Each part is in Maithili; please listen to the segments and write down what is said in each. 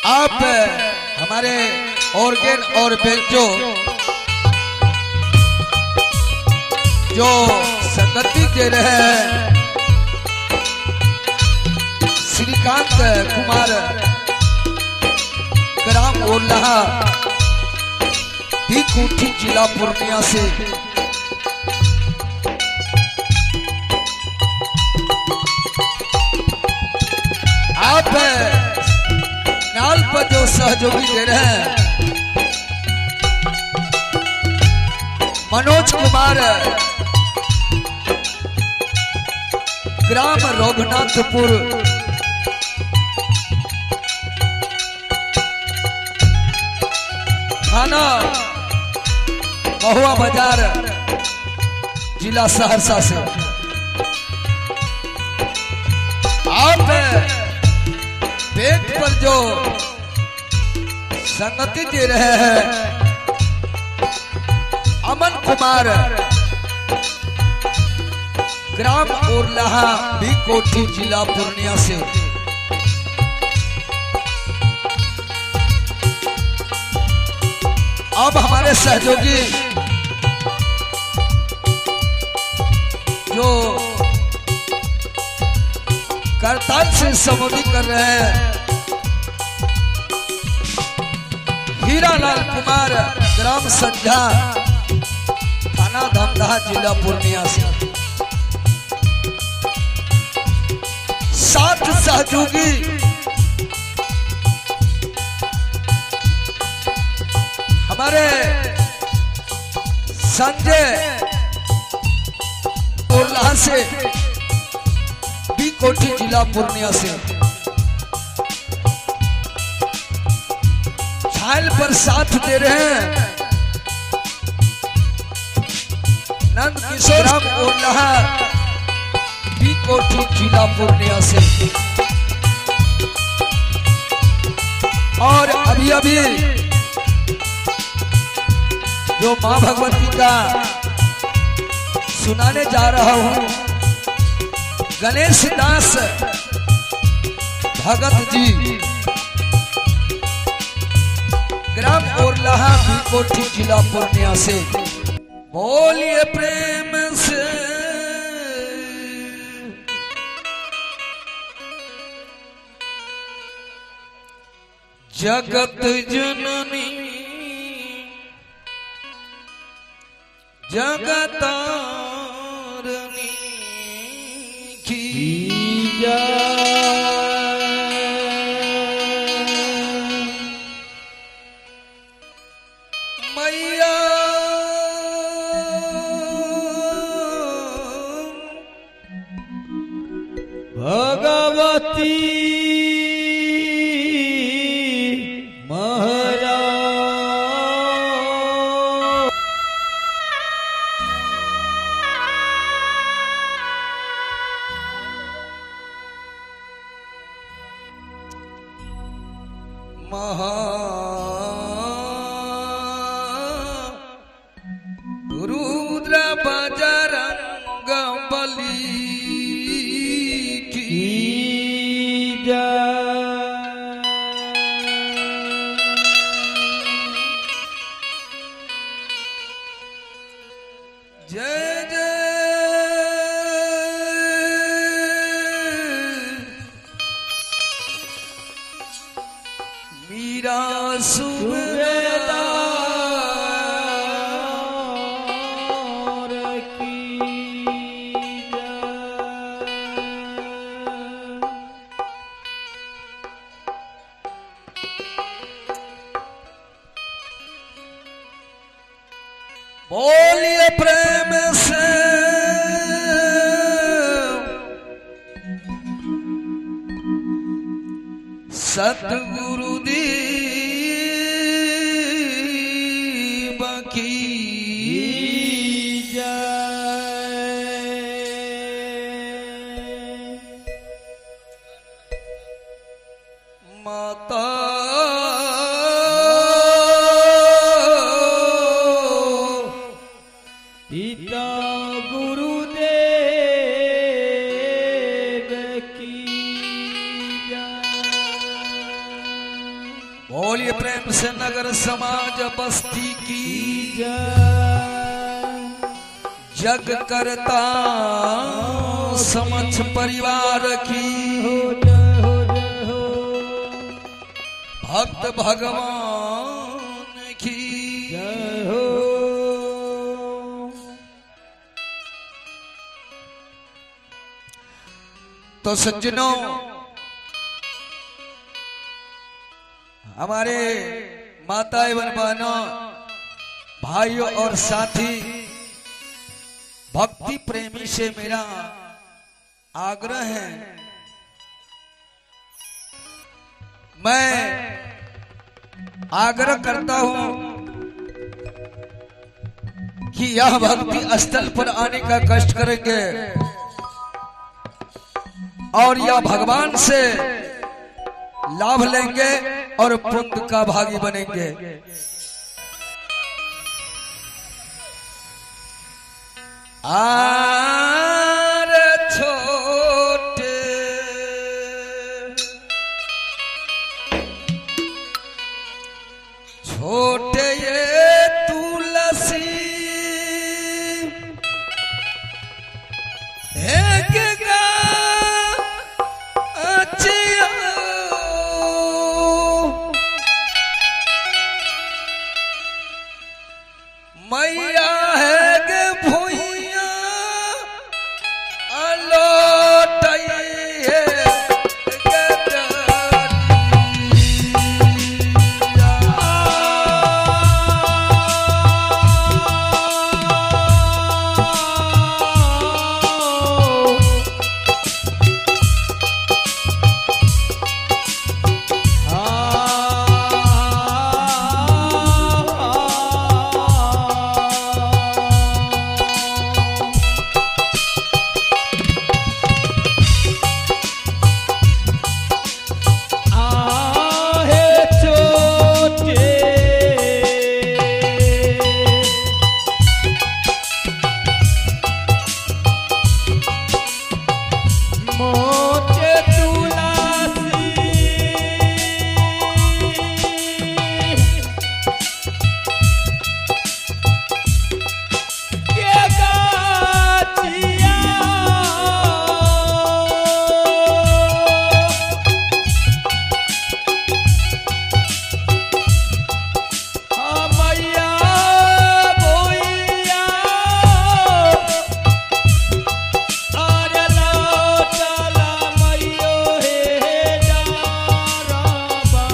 आप हमारे ऑर्गन और बेंचो जो संगति दे रहे हैं, श्रीकांत कुमार, ग्राम ओरलाहा, बीकोठी, जिला पूर्णिया से। आप नाल पर जो सहयोगी दे रहे हैं, मनोज कुमार, ग्राम रघुनाथपुर, थाना महुआ बाजार, जिला सहरसा से। आप पेट पर जो संगति दे रहे हैं, अमन कुमार, ग्राम ओरलाहा, बीकोठी, जिला पूर्णिया से। अब हमारे सहयोगी जो करताल से संबोधित कर रहे हैं, हीरालाल कुमार, ग्राम संझा, थाना धमदाहा, जिला पूर्णिया से। 7 सहयोगी हमारे संजय ओरलाहा से, बीकोठी, जिला पूर्णिया से। छायल पर साथ दे रहे हैं नंद किशोर, ओरलाहा, बीकोठी, जिला पूर्णिया से। और अभी अभी जो मां भगवती का सुनाने जा रहा हूं, गणेश दास भगत जी, ग्राम ओरलाहा, बीकोठी, जिला पूर्णिया से। बोलिए प्रेम से। जगत जननी जगतारनी की जय। मैया भगवती महा रुद्र बजरंग बली की जय। जय जय मीरा सुबेदार की जय। बोलिए प्रेम से। सतगुरु देव की जय। माता पिता गुरुदेव की जय। बोलिए प्रेम से नगर समाज बस्ती की जय। जग करता समक्ष परिवार की हो जय हो जय हो। भक्त भगवान की जय हो। तो सज्जनों, हमारे माता एवं बहनों, भाइयों और साथी, भक्ति प्रेमी से मेरा आग्रह है, मैं आग्रह करता हूं कि यह भक्ति स्थल पर आने का कष्ट करेंगे और यह भगवान से लाभ लेंगे और पुण्य का भागी बनेंगे। Are छोटे छोटे ये तुलसी एक गाछिया, मैया है गे भुइया अलोटई है गडरिया। आहे छोटे मोटे तुलसी के गाछिया, मैया बोइया आर लौटला मैयो हे डारबा।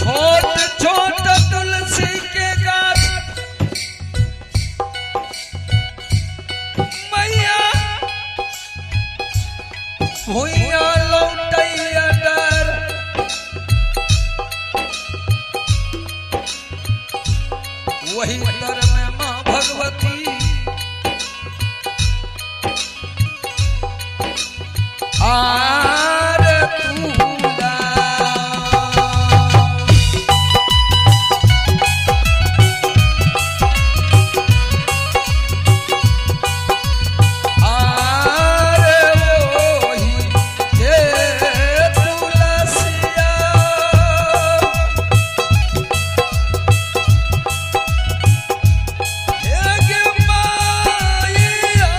छोट छोट तुलसी के गाछ मैया भुइया लौटैया डर, वही तर में माँ भगवती आर तूला। आर वही के तुलसिया, एक माइया।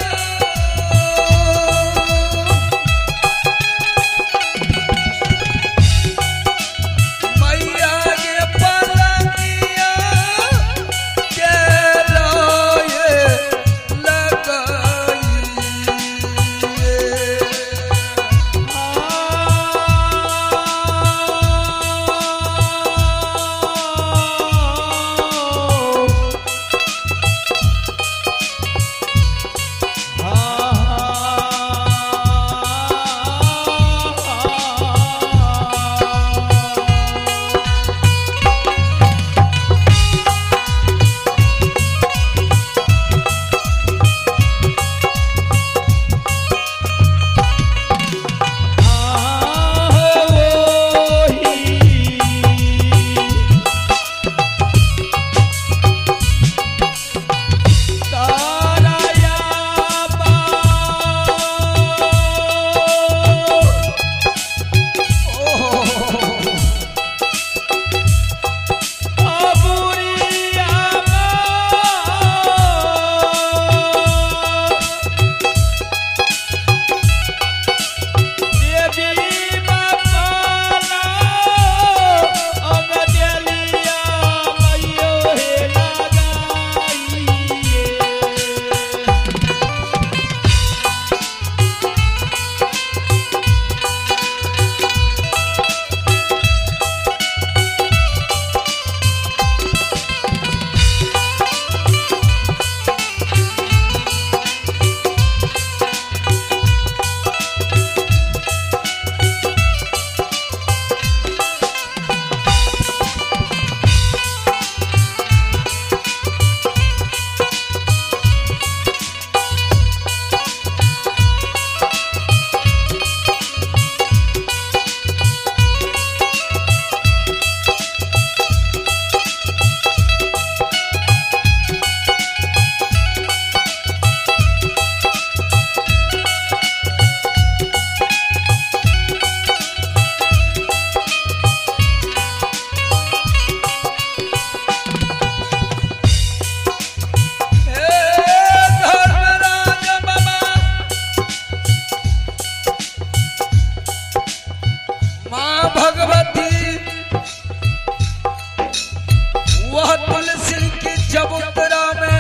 चबूतरा में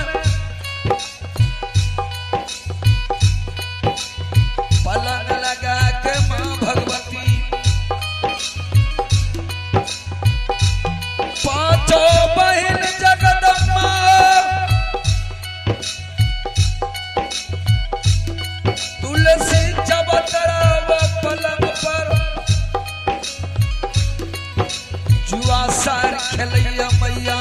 पलंग लगा के माँ भगवती पांचों बहन जगदम्बा तुलसी चबूतरा व पलंग पर जुआ सार खेलैया मैया।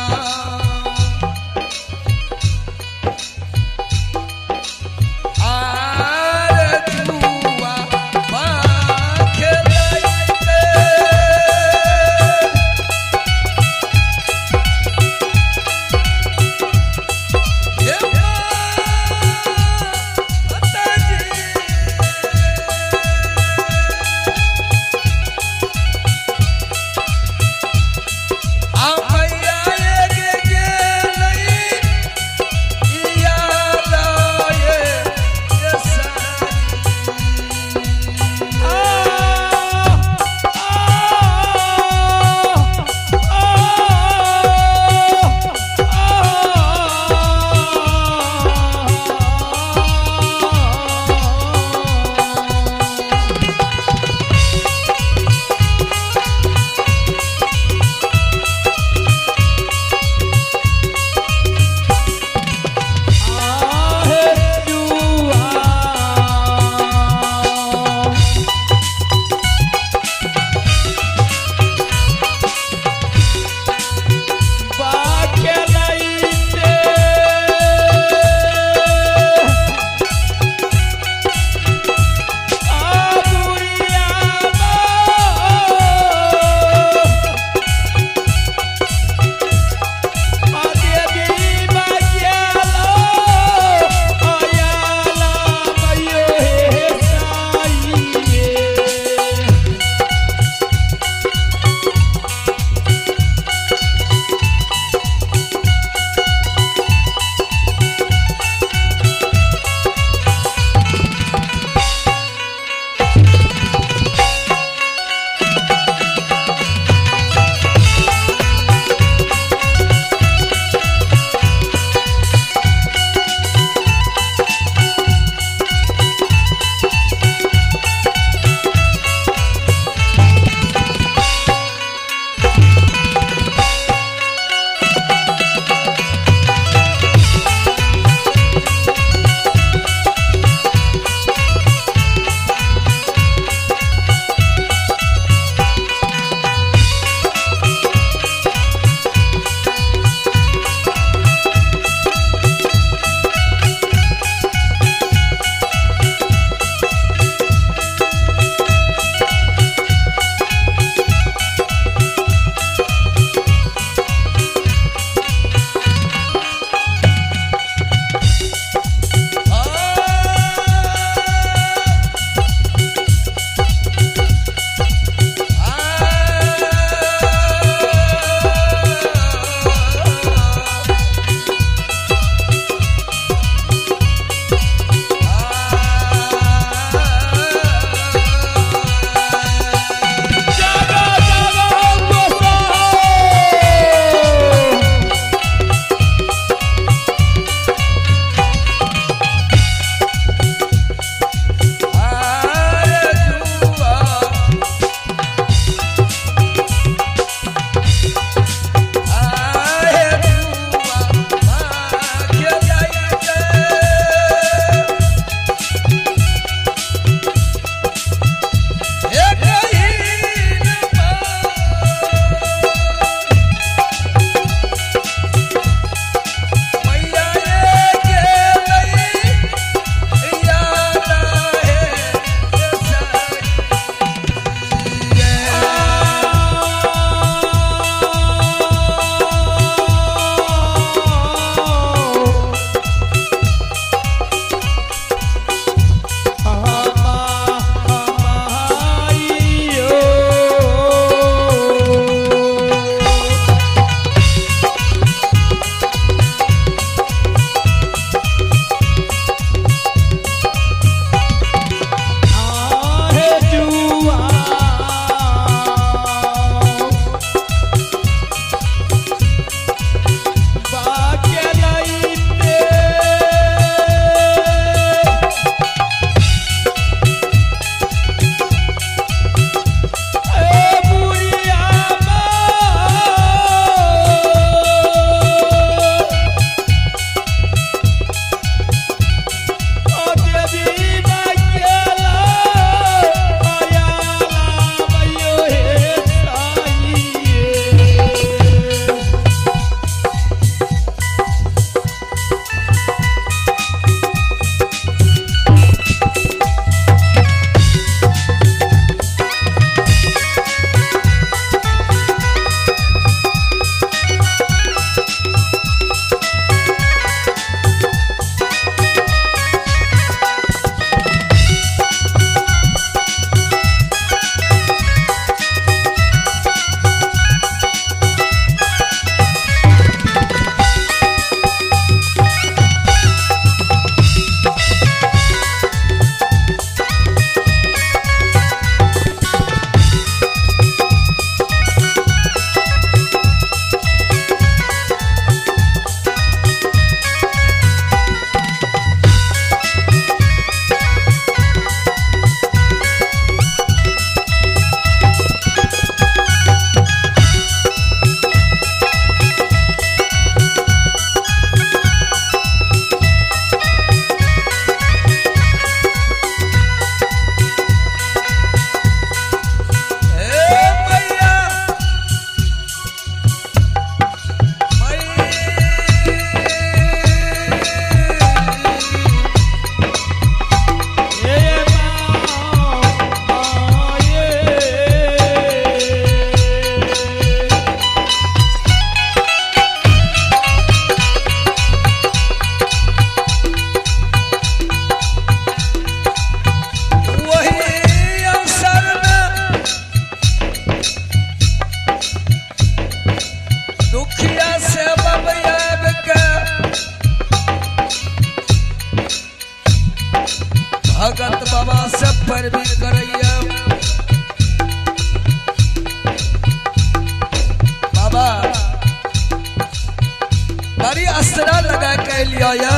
असरा लगा के लिया या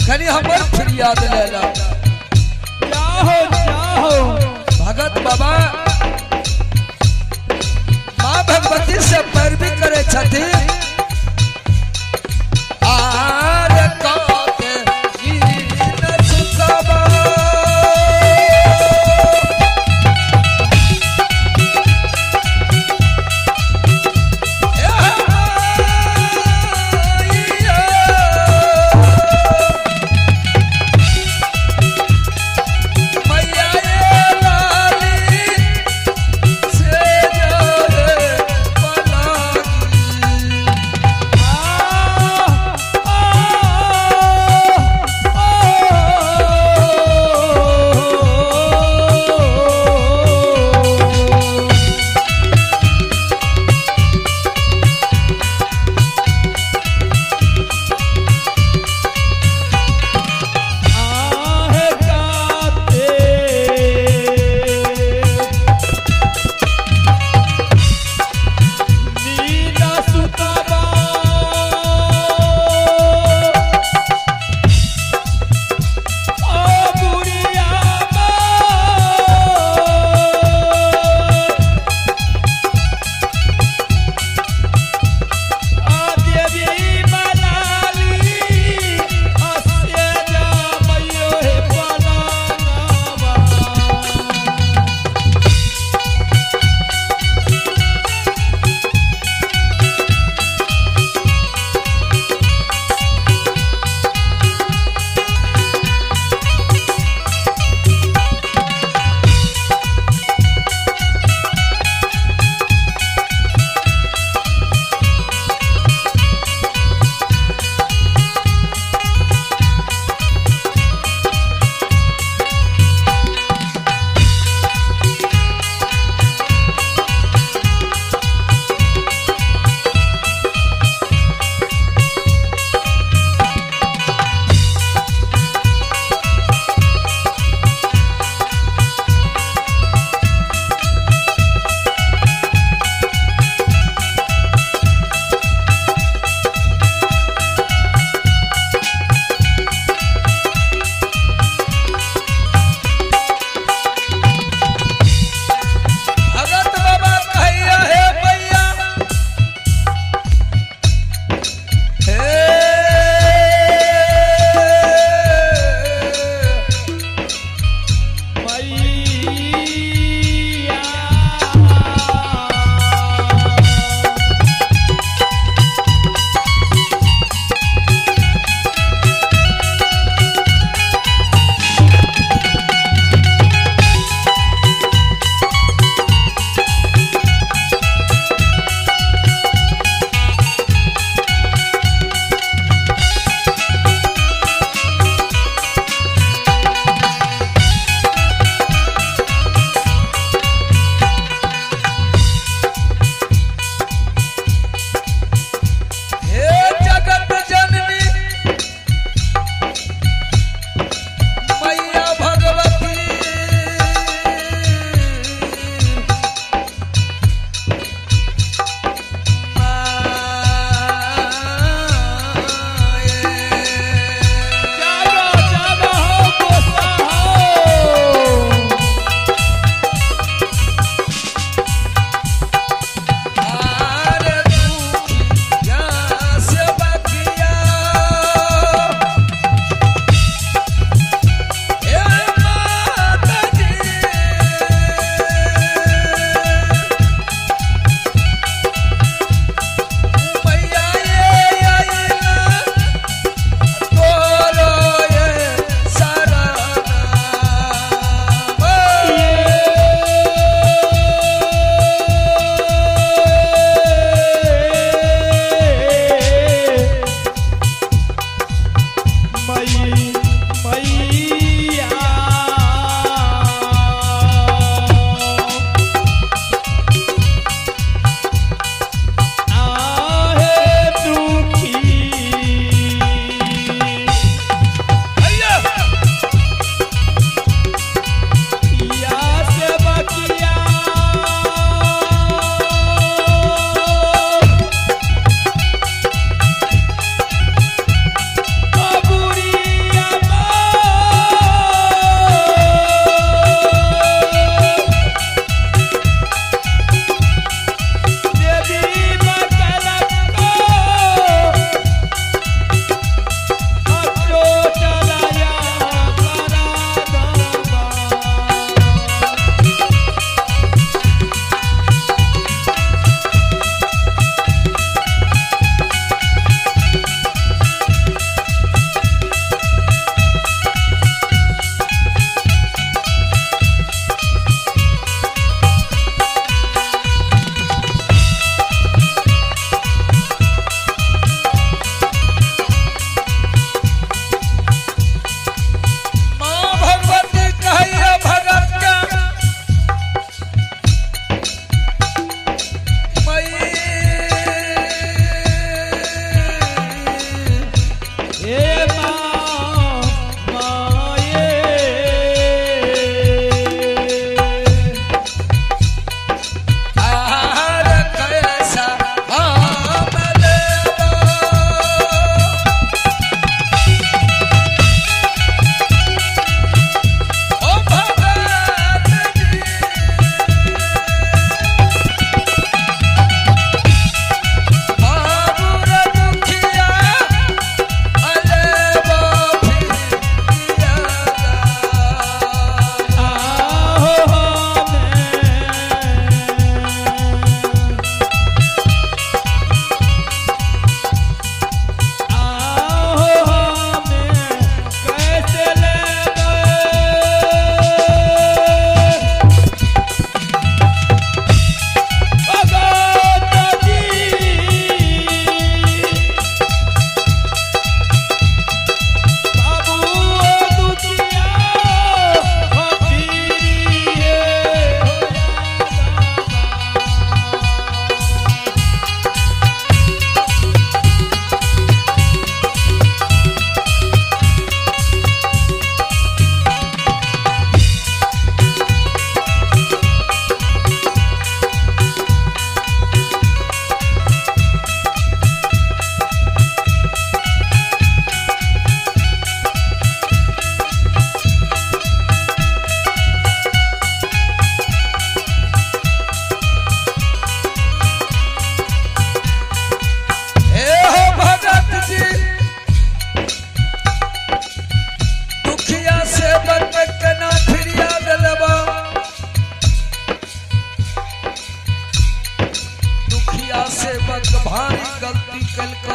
कनी हमर फरियाद ले ला। जाहो जाहो। भगत बाबा माँ भगवती से पैरवी करे छथिन। आर काते दीन सुखबा। मैया ये लाली से जोरे पलागी।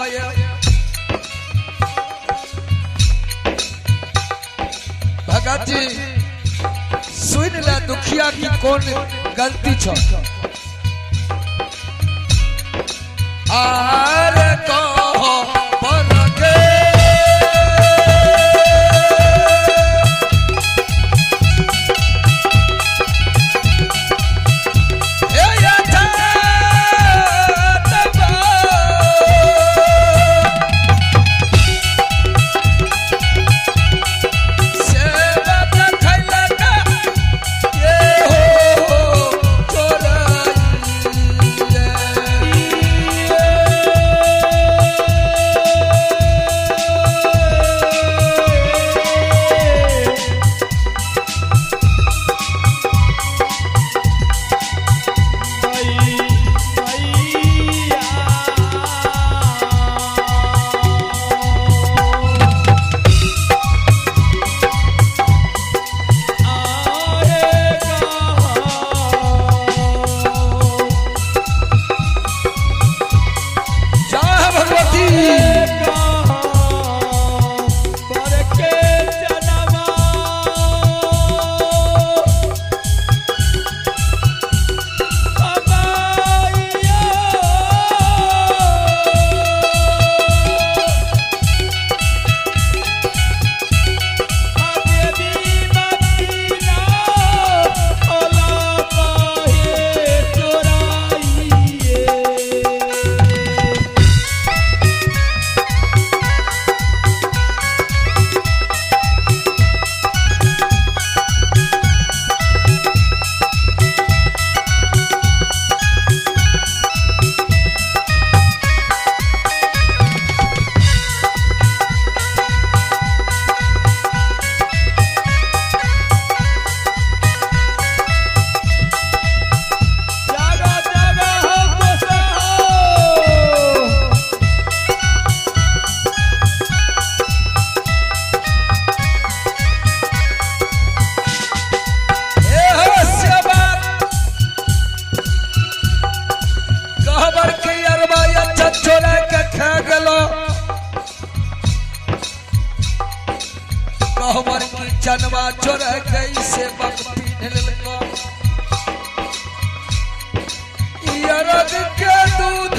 ये। भगत जी सुन ले दुखिया की कौन गलती छ। आर कहो पर के हे यथा तब सेवक खैलक ये हो चोराइये। जय हो भगवती। जागा जागा हो गोसा हो। हे हो सेवक कहबर के अरबा अच्छा चोरा के खा गेलो। कहबर की चनवा चोरा के ई सेवक पीन लेलको। ई अरग के दूध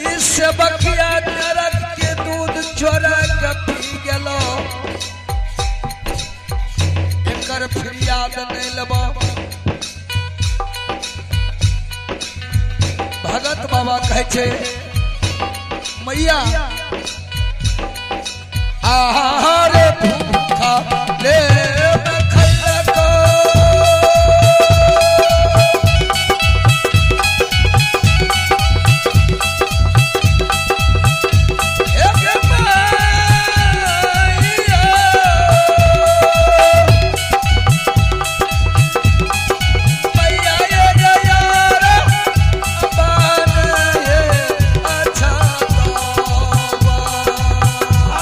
ई सेवकिया नरक के दूध चोरा के पी गेलो। एकर फरियाद नहीं लेब। भगत बाबा कहै छै मैया आहार भूखा ले खैलको। एक मैया मैया ये यार अबान ये अच्छा तौबा। आ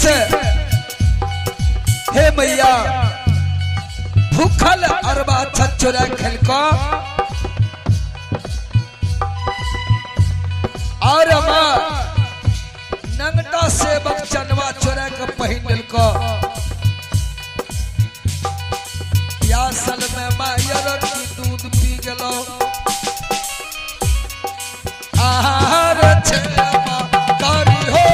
से हे मैया भूखल अरबा छछुरा खेलको और मां नंगटा सेवक चनवा चोरा के पहिन लेलको। प्यासल में मायर की दूध पी गेलो। आहार छेमा करी हो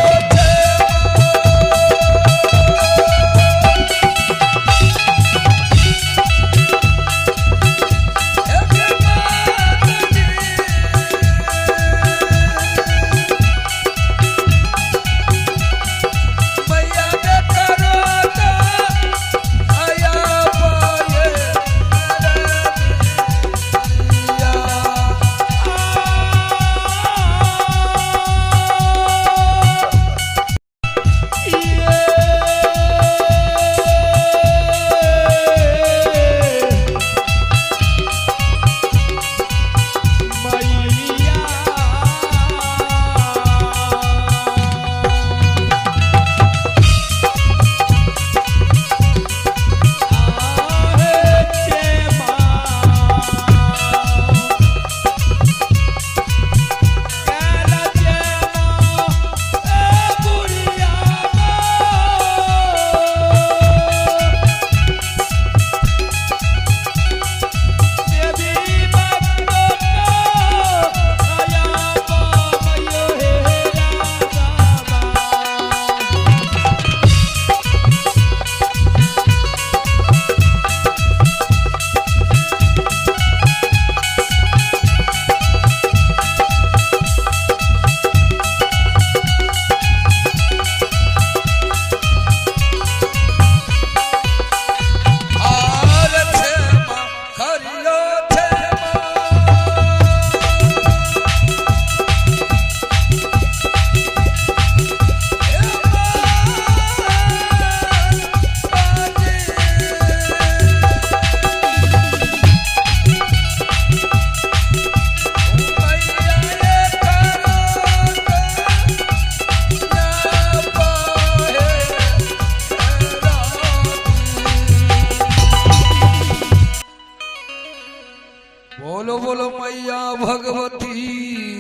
बोलो बोलो मैया भगवती।